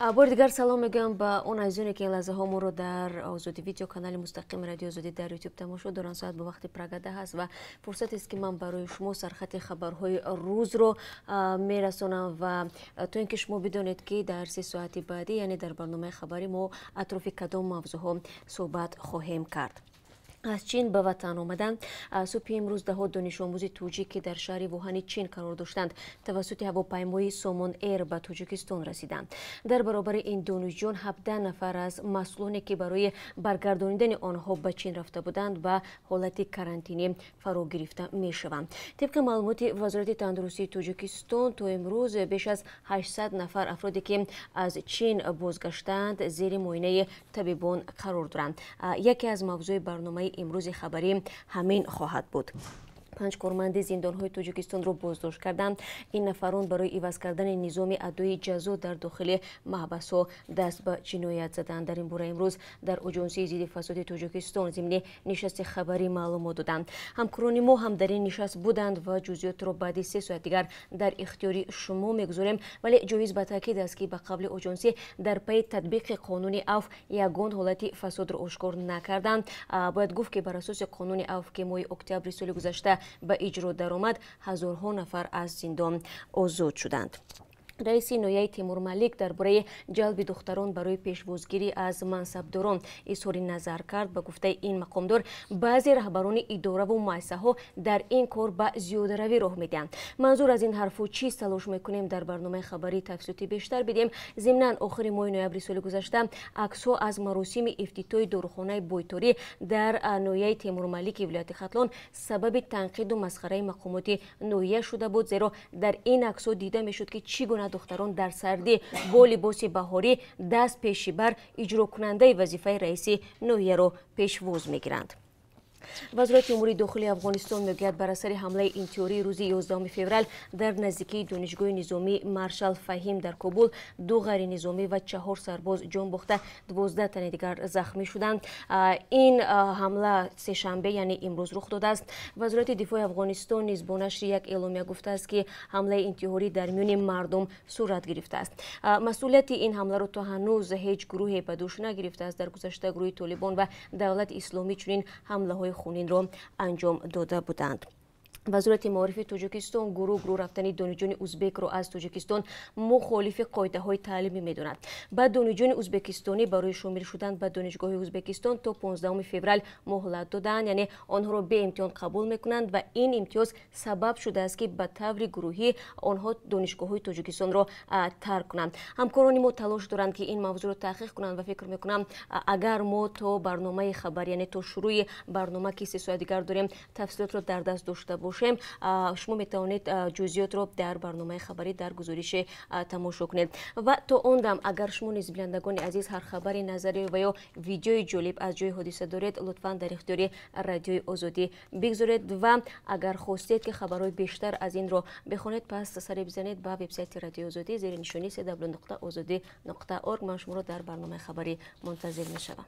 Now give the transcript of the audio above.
Бори дигар салом мегӯям ба он азизоне, ки ин лаҳзаҳо моро дар Озодӣ Видео, канали мустақими Радиои Озодӣ дар Ютуб тамошо доранд. Соат ба вақти Прага 10 аст ва фурсатест, ки ман барои шумо сархати хабарҳои рӯзро мерасонам ва то ин ки шумо бидонед, ки дар 3 соати баъдӣ, яъне дар барномаи хабарӣ, мо атрофи кадом мавзӯъҳо суҳбат хоҳем кард. Аз Чин ба ватан омаданд. Субҳи имрӯз даҳо донишомӯзи тоҷик, ки дар шаҳри Вуҳани Чин қарор доштанд, тавассути ҳавопаймои Сомон Эйр ба Тоҷикистон расиданд. Дар баробари ин донишҷӯён 17 нафар аз масъулоне, ки барои баргардонидани онҳо ба Чин рафта буданд, ба ҳолати карантинӣ фаро гирифта мешаванд. Тибқи маълумоти Вазорати тандурустии Тоҷикистон, то имрӯз беш аз 800 нафар афроде, ки аз Чин бозгаштаанд, зери муоинаи табибон қарор доранд. Яке аз мавзӯи барномаи имрӯзи хабарӣ ҳамин хоҳад буд. Панҷ корманди зиндонҳои Тоҷикистонро боздошт карданд. Ин нафарон барои иваз кардани низоми адои ҷазо дар дохили маҳбасҳо даст ба ҷиноят заданд. Дар ин бора имрӯз дар Оҷонсии зидди фасоди Тоҷикистон зимни нишасти хабарӣ маълумот доданд. Ҳамкорони мо ҳам дар ин нишаст буданд ва ҷузъиётро баъди 3 соат дигар дар ихтиёри шумо мегузорем. Вале ҷоиз ба таъкид аст, ки ба қавли оҷонсӣ, дар пайи татбиқи қонуни авф ягон ҳолати фасодро ошкор накарданд. Бояд гуфт, ки бар асоси қонуни авф, ки моҳи октябри соли гузашта ба иҷро даромад, ҳазорҳо нафар аз зиндон озод шуданд. Раиси ноҳияи Темурмалик дар бораи ҷалби духтарон барои пешвозгирӣ аз мансабдорон изҳори назар кард. Ба гуфтаи ин мақомдор, баъзе раҳбарони идораву муассисаҳо дар ин кор ба зиёдаравӣ роҳ медиҳанд. Манзур аз ин ҳарфу чист, талош мекунем дар барномаи хабарӣ тафсилоти бештар бидиҳем. Зимнан, охири моҳи ноябри соли гузашта аксҳо аз маросими ифтитоҳи дорухонаи бойторӣ дар ноҳияи Темурмалики вилояти Хатлон сабаби танқиду масхараи мақомоти ноҳия шуда буд, зеро дар ин аксҳо дида мешуд, ки чӣ гуна духтарон дар сардӣ бо либоси баҳорӣ даст пешибар иҷрокунандаи вазифаи раиси ноҳияро пешвоз мегиранд. Вазорати умури дохилии Афғонистон мегӯяд, бар асари ҳамлаи интиҳории рӯзи 11 феврал дар наздикии донишгоҳи низомии Маршал Фаҳим дар Кобул ду ғайринизомӣ ва чаҳор сарбоз ҷон бохта, 12 тани дигар захмӣ шуданд. Ин ҳамла сешанбе, яъне имрӯз, рух додааст. Вазорати дифои Афғонистон низ бо нашри як эъломия гуфтааст, ки ҳамлаи интиҳорӣ дар миёни мардум сурат гирифтааст. Масъулияти ин ҳамларо то ҳанӯз ҳеҷ гурӯҳе ба дӯш нагирифтааст. Дар гузашта гурӯҳи Толибон ва Давлати Исломӣ чунин ҳамлаҳои хунинро анҷом дода буданд. Вазорати маорифи Тоҷикистон гурӯҳ гурӯҳ рафтани донишҷӯёни узбекро аз Тоҷикистон мухолифи қоидаҳои таълимӣ медонад. Ба донишҷӯёни узбекистонӣ барои шомил шудан ба донишгоҳи Узбекистон то 15 феврал муҳлат додаанд, яъне онҳоро беимтиҳон қабул мекунанд ва ин имтиёз сабаб шудааст, ки ба таври гурӯҳӣ онҳо донишгоҳҳои Тоҷикистонро тарк кунанд. Ҳамкорони мо талош доранд, ки ин мавзӯъро таҳқиқ кунанд, ва фикр мекунам, агар мо то барномаи хабар, яъне то шурӯи барнома, ки 3 соат дигар дорем, тафсилотро дар даст дошта бошем, шумо метавонед ҷузъиётро дар барномаи хабарӣ дар гузориши тамошо кунед. Ва то он дам, агар шумо низ, бинандагони азиз, ҳар хабари, назаре ва ё видеои ҷолиб аз ҷои ҳодиса доред, лутфан дар ихтиёри Радиои Озодӣ бигзоред. Ва агар хостед, ки хабарҳои бештар аз инро бихонед, пас саре бизанед ба вебсайти Радиои Озодӣ зери нишони www.ozodi.org. Ман шуморо дар барномаи хабарӣ мунтазир мешавам.